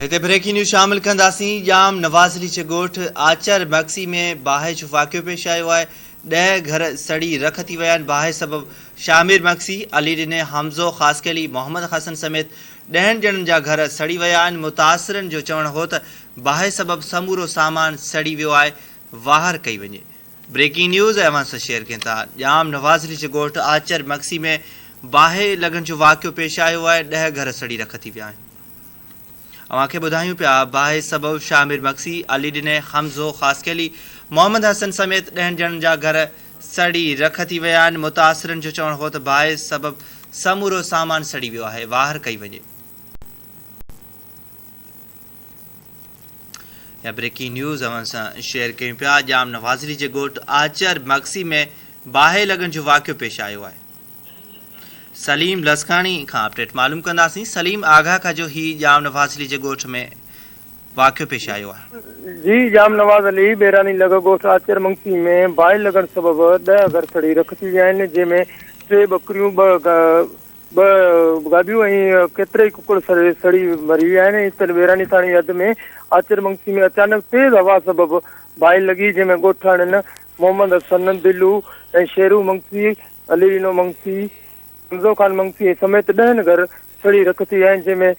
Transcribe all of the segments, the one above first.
هتي breaking news شامل ڪنداسين، ڄام نواز علي جي ڳوٺ آچر مگسي ۾ باهه جو واقعو پيش آيو آهي، ڏهه گهر سڙي رک ٿي ويا آهن، باهه سبب شاهمير مگسي، علي ڏني، حمزو خاصخيلي، محمد حسن سميت ڏهن ڄڻن جا گهر سڙي ويا آهن، متاثرن جو چوڻ هو ته باهه سبب سمورو سامان سڙي ويو آهي، واهر ڪئي وڃي. بريڪنگ نيوز اوهان سان شيئر ڪيون ٿا، ڄام نواز علي جي ڳوٺ آچر مگسي ۾ باهه لڳڻ جو واقعو پيش آيو آهي، ڏهه گهر سڙي رک ٿي ويا آهن. اوهان کي ٻڌايون پيا باهه سبب شاهمير مگسي، علي ڏني، حمزو خاصخيلي، محمد حسن سميت ڏهن ڄڻن جا گهر سڙي رک ٿي ويا آهن، متاثرن جو چوڻ هو ته باهه سبب سمورو سامان سڙي ويو آهي، واهر ڪئي وڃي. يا بريڪنگ نيوز اوهان سان شيئر ڪيون پيا ڄام نوازلي جي ڳوٺ آچر مگسي ۾ باهه لڳڻ جو واقعو پيش آيو آهي. سليم لسڪاڻي کان اپڊيٽ معلوم ڪنداسين سليم آگاهه ڪجو هي ڄام نواز علي جي ڳوٺ ۾ واقعو پيش آيو آهي. جي ڄام نواز علي ٻيراني لڳ ڳوٺ آچر منگسي ۾ باهه لڳڻ سبب ڏهه گهر سڙي رک ٿي ويا آهن جنهن ۾ ٽي ٻڪريون ٻه ٻه گابيون ۽ ڪيترائي ڪڪڙ سڙي مري ويا آهن اتر ٻيراني ٿاڻي حد ۾ آچر منگسي ۾ اچانڪ تيز هوا سبب باهه لڳي جنهن ۾ ڳوٺاڻن محمد حسن دلو ۽ شيرو منگسي علي ڏنو منگسي، حمزو خان منگسي سميت ڏهن گهر سڙي رک ٿي ويا آهن، جنهن ۾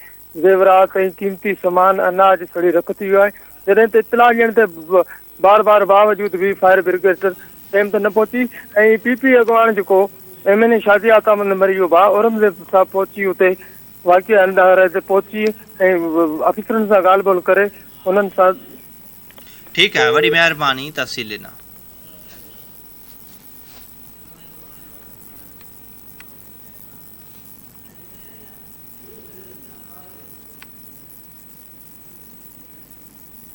زيورات ۽ قيمتي سامان، اناج سڙي رک ٿي ويو آهي، جڏهن ته اطلاع ڏيڻ تي بار بار باوجود به فائر برگيڊ ٽيم تي نه پهتي ۽ پي پي اڳواڻ جيڪو M N A Shazia Atamand Marri جو ڀاء اورنگزيب صاحب پهچي اتي واقعي هنڌ تي پهچي ۽ آفيسرن سان ڳالهه ٻولهه ڪري انهن سان ٺيڪ آهي وڏي مهرباني تفصيل ڏنا.